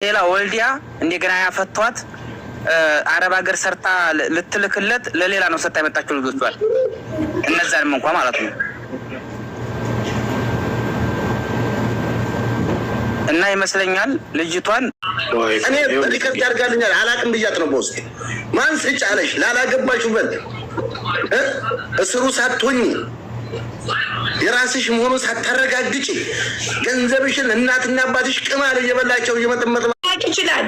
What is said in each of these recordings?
ሌላ ወልዲያ እንደገና ያፈቷት አረብ ሀገር ሰርታ ልትልክለት ለሌላ ነው ሰታ የመጣችው ልጆቿን እነዛንም እንኳ ማለት ነው። እና ይመስለኛል ልጅቷን እኔ record ያድርጋልኛል አላቅም ብያት ነው። በውስጥ ማን ስጭ አለሽ ላላገባሽበት እስሩ ሳትሆኝ የራስሽ መሆኑን ሳታረጋግጪ ገንዘብሽን እናትና አባትሽ ቅማል እየበላቸው እየመጠመጥ ይችላል።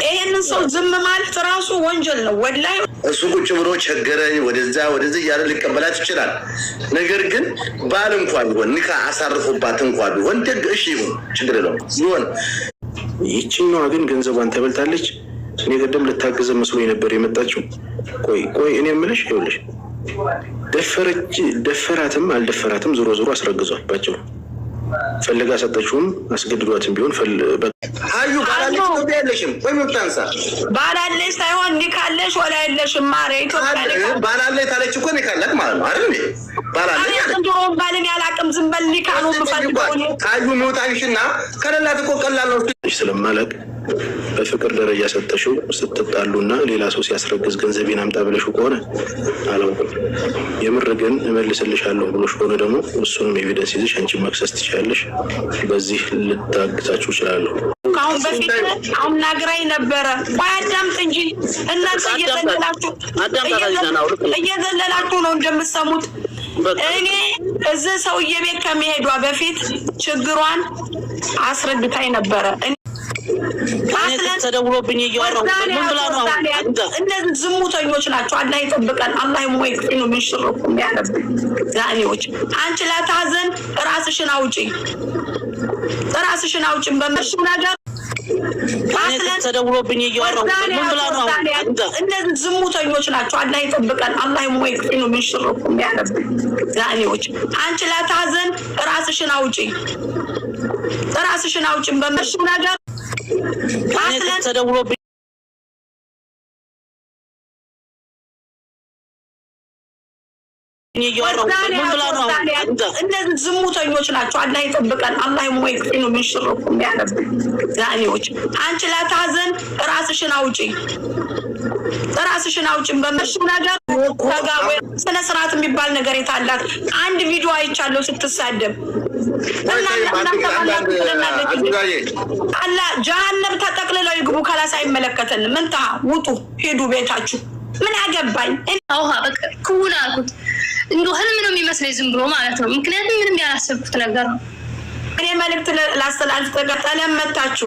ይሄንን ሰው ዝም ማለት ራሱ ወንጀል ነው። ወላሂ እሱ ቁጭ ብሎ ቸገረኝ ወደዛ ወደዚህ እያለ ሊቀበላት ይችላል። ነገር ግን ባል እንኳ ቢሆን ኒካ አሳርፎባት እንኳ ቢሆን ደግ እሺ ይሁን ችግር የለውም ይሆን። ይችኛዋ ግን ገንዘቧን ተበልታለች። እኔ ቀደም ልታገዘ መስሎ ነበር የመጣችው። ቆይ ቆይ እኔ የምልሽ ይኸውልሽ፣ ደፈረች ደፈራትም አልደፈራትም ዞሮ ዞሮ አስረግዟል። ባጭሩ ፈልጋ ሰጠችውም አስገድዷትም ቢሆን ሀዩ ባላለች ኢትዮጵያ የለሽም ወይ መብታንሳ ባላለሽ ሳይሆን ኒካለሽ ወላ የለሽም። ማሬ ኢትዮጵያ ባላለች ታለች እኮ ኒካላት ማለት ነው አይደል? ባላለች እንደውም ባልን ያላቅም ዝም በል ኒካ ነው የምፈልገው። ሀዩ መውጣንሽና ከሌላት እኮ ቀላል ነው። ስለማላቅ በፍቅር ደረጃ ሰጠሽው ስትጣሉና ሌላ ሰው ሲያስረግዝ ገንዘቤን አምጣ ብለሽው ከሆነ አላውቅም። የምር ግን እመልስልሻለሁ ብሎሽ ከሆነ ደግሞ እሱንም evidence ይዘሽ አንቺን መክሰስ ትችያለሽ። በዚህ ልታግዛችሁ እችላለሁ። ከአሁን በፊት አናግራኝ ነበረ። ቆይ አዳምጥ እንጂ እናንተ እየዘለላችሁ እየዘለላችሁ ነው እንደምትሰሙት። እኔ እዚህ ሰውዬ ቤት ከመሄዷ በፊት ችግሯን አስረድታኝ ነበረ። ተደውሎብኝ እያወራሁ ምን ብላ ነው? እነዚህ ዝሙተኞች ናቸው። አላህ ይጠብቀን። አላህ የሞይቅኑ ሚሽርኩም ያለብን ዛኔዎች። አንቺ ላታዘን ራስሽን አውጪ፣ ራስሽን አውጪ በመሽ ነገር ተደውሎብኝ እያወራሁ ምን ብላ ነው? እነዚህ ዝሙተኞች ናቸው። አላህ ይጠብቀን። አላህ የሞይቅኑ ሚሽርኩም ያለብን ዛኔዎች። አንቺ ላታዘን ራስሽን አውጪ፣ ራስሽን አውጪ በመሽ ነገር ተደውሎብኝ እያወራሁ ምን ብላ ነው? እነዚህ ዝሙተኞች ናቸው። አላህ ይጠብቀን። አላህ የሞይቅኑ ሚሽርኩም ያለብን ዛኔዎች። አንቺ ላታዘን ራስሽን አውጪ፣ ራስሽን አውጪ በመሽ ነገር ተጋቡ። ስነ ስርዓት የሚባል ነገር የታላት? አንድ ቪዲዮ አይቻለሁ ስትሳደብ አላ ጀሀነም ተጠቅልለው ይግቡ። ከላስ አይመለከተንም። ምንታ ውጡ፣ ሂዱ ቤታችሁ። ምን አገባኝ? ውሃ በቃ ክውን አልኩት። እንዲሁ ህልም ነው የሚመስለኝ ዝም ብሎ ማለት ነው። ምክንያቱም ምንም ያላሰብኩት ነገር ነው። እኔ መልእክት ላስተላልፍ ጠለም መታችሁ